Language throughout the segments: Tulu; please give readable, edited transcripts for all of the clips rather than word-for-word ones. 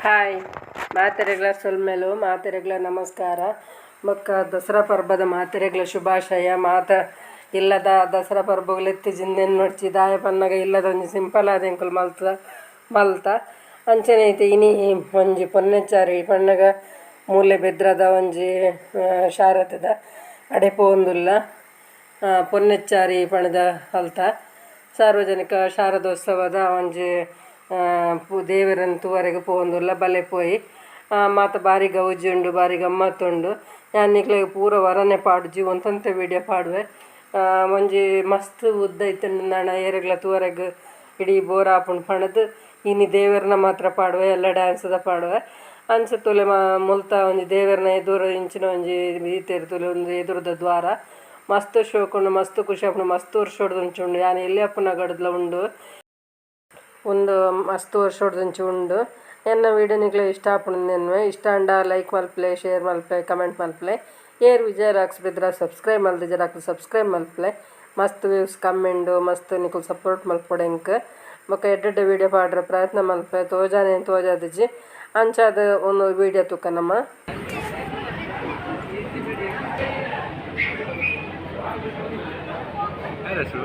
Hi ಮಾತೆರೆಗ್ಲ ಸೊಲ್ಮೆಲು ಮಾತೆರೆಗ್ಲ ನಮಸ್ಕಾರ. ಬೊಕ್ಕ ದಸರಾ ಪರ್ಬದ ಮಾತೆರೆಗ್ಲ ಶುಭಾಶಯ. ಮಾತ ಇಲ್ಲದ ದಸರಾ ಪರ್ಬಗಳು ಎತ್ತಿಜಿಂದೆನ್ ನೋಡ್ಚಿ ದಾಯ ಪನ್ನಗ ಇಲ್ಲದ ಒಂಜಿ ಸಿಂಪಲ್ ಆದ ಎಂಕುಲು ಮಲ್ತ ಮಲ್ತ ಅಂಚನೆ ಐತೆ. ಇನಿ ಒಂಜಿ ಪೊನ್ನೆಚ್ಚಾರಿ ಪನ್ನಗ ಮೂಲೆ ಬೆದ್ರದ ಒಂಜಿ ಶಾರದದ ಅಡೆ ಪೋವೊಂದುಲ್ಲ. ಪೊನ್ನೆಚ್ಚಾರಿ ಪಂಡ್ದ ಅಲ್ತ ಸಾರ್ವಜನಿಕ ಶಾರದೋತ್ಸವದ ಒಂಜಿ ದೇವೆರೆನ್ ತೂವರೆಗ್ ಪೋವೊಂದುಲ್ಲ. ಬಲೆ ಪೋಯಿ ಮಾತ ಬಾರಿ ಗೌಜಿ ಉಂಡು, ಬಾರಿ ಗಮ್ಮತ್ ಉಂಡು. ಯಾನ್ ನಿಕ್ಲೆಗ್ ಪೂರ ವರನೆ ಪಾಡುಜಿ, ಒಂತೊಂತೆ ವೀಡಿಯೋ ಪಾಡುವೆ. ಒಂಜಿ ಮಸ್ತ್ ಉದ್ದ ಇತ್ತ್ಂಡ ಏರೆಗ್ಲ ತೂವರೆಗ್ ಇಡೀ ಬೋರ್ ಆಪುಂಡು ಪಂಡ್ದ್ ಇನಿ ದೇವೆರ್ನ ಮಾತ್ರ ಪಾಡುವೆ, ಎಲ್ಲ ಡ್ಯಾನ್ಸ್ದ ಪಾಡುವೆ. ಅಂಚ ತೂಲೆ ಮುಲ್ತ ಒಂಜಿ ದೇವೆರ್ನ ಎದುರು ಇಂಚಿನ ಒಂಜಿ ದೀತೆರ್ ತೂಲೆ. ಒಂದು ಎದುರುದ ದ್ವಾರ ಮಸ್ತ್ ಶೋಕುಂಡು, ಮಸ್ತ್ ಖುಷಿ ಆಪುಂಡು. ಮಸ್ತ್ ವರ್ಷೊಡ್ದುಂಚಿ ಉಂಡು. ಯಾನ್ ಎಲ್ಯಪ್ಪುನಗಡ್ದ್ಲ ಉಂಡು ಉಂದು, ಮಸ್ತ್ ವರ್ಷೊಡ್ದುಂಚಿ ಉಂಡು. ಎನ್ನ ವೀಡಿಯೋ ನಿಕ್ಲೆಗ್ ಇಷ್ಟ ಆಪುಂಡು ಎನ್ನುವೆ. ಇಷ್ಟ ಆಂಡ ಲೈಕ್ ಮಲ್ಪುಲೆ, ಶೇರ್ ಮಲ್ಪುಲೆ, ಕಮೆಂಟ್ ಮಲ್ಪುಲೆ. ಏರ್ ವಿಜಯ ರಾಕ್ಸ್ ಬೆದ್ರ ಸಬ್ಸ್ಕ್ರೈಬ್ ಮಲ್ದಿಜೆರ್ ಅಕುಲು ಸಬ್ಸ್ಕ್ರೈಬ್ ಮಲ್ಪುಲೆ. ಮಸ್ತ್ ವ್ಯೂಸ್ ಕಮ್ಮಿ ಉಂಡು, ಮಸ್ತ್ ನಿಕುಲು ಸಪೋರ್ಟ್ ಮಲ್ಪೊಡು ಎಂಕ್. ಬೊಕ ಎಡ್ಡೆ ವೀಡಿಯೋ ಪಾಡ್ರೆ ಪ್ರಯತ್ನ ಮಲ್ಪೆ. ತೋಜಾನೆ ತೋಜಾದಿಜಿ, ಅಂಚಾದ್ ಒಂದು ವೀಡಿಯೋ ತೂಕ ನಮ. Neresi?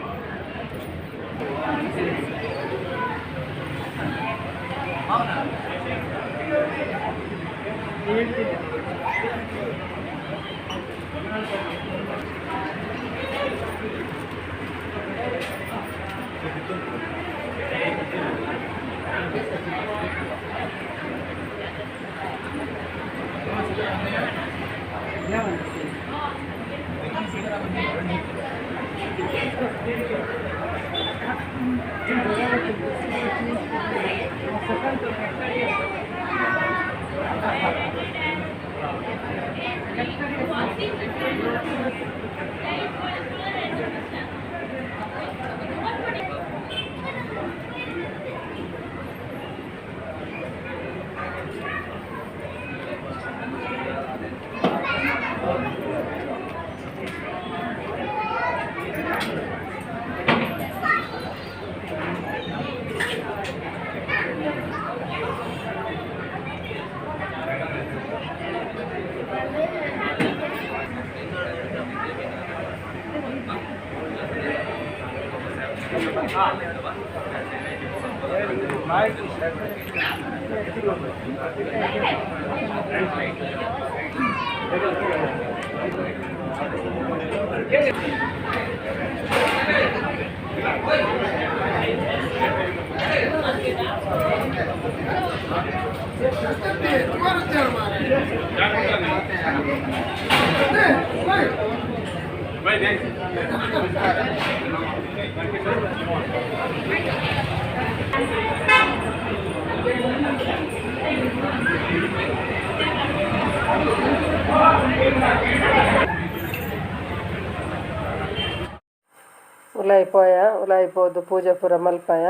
ಉಲಾಯಿ ಪೋಯ. ಉಲಾಯಿ ಪೋದು ಪೂಜೆ ಪೂರ ಮಲ್ಪಾಯ.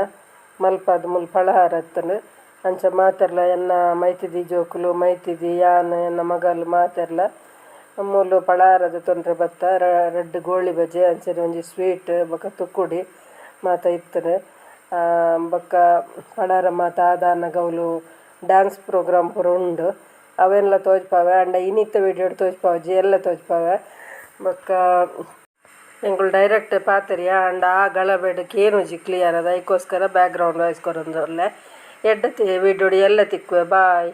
ಮಲ್ಪಾದ್ ಮುಲ್ ಫಲಹಾರ ಇತ್ತುಂಡು. ಅಂಚ ಮಾತೆರ್ಲ ಎನ್ನ ಮೈತಿದಿ ಜೋಕುಲು, ಮೈತಿದಿ, ಯಾನ್, ಎನ್ನ ಮಗಲ್ ಮಾತೆರ್ಲ ಮೂಲು ಫಲಹಾರ ದೆತೊನ್ರೆ ಬತ್ತ. ರಡ್ಡ್ ಗೋಳಿ ಬಜೆ, ಅಂಚನೆ ಒಂಜಿ ಸ್ವೀಟ್ ಬೊಕ ತುಕ್ಕುಡಿ ಮಾತ ಇತ್ತುಂಡು. ಬೊಕ ಫಲಹಾರ ಮಾತ ಆದಾನಗ ಅವ್ಲು ಡ್ಯಾನ್ಸ್ ಪ್ರೋಗ್ರಾಮ್ ಪೂರ ಉಂಡು. ಅವೆನ್ಲ ತೋಜ್ಪಾವೆ. ಆಂಡ ಇನಿತ ವೀಡಿಯೋಡ್ ತೋಜ್ಪಾವುಜಿ, ಎಲ್ಲೆ ತೋಜ್ಪಾವೆ. ಬೊಕ್ಕ ಎಂಕುಲು ಡೈರೆಕ್ಟ್ ಪಾತೆರಿಯ. ಆಂಡ ಆ ಗಲಭೆಡ್ ಕೇನುಜಿ ಕ್ಲಿಯರ್ ಆದ್. ಐಕೋಸ್ಕರ back ground voice ಕೊರೊಂದುಲ್ಲೆ. ಎಡ್ಡೆ ವೀಡಿಯೋಡ್ ಎಲ್ಲೆ ತಿಕ್ಕುವೆ. ಬಾಯ್.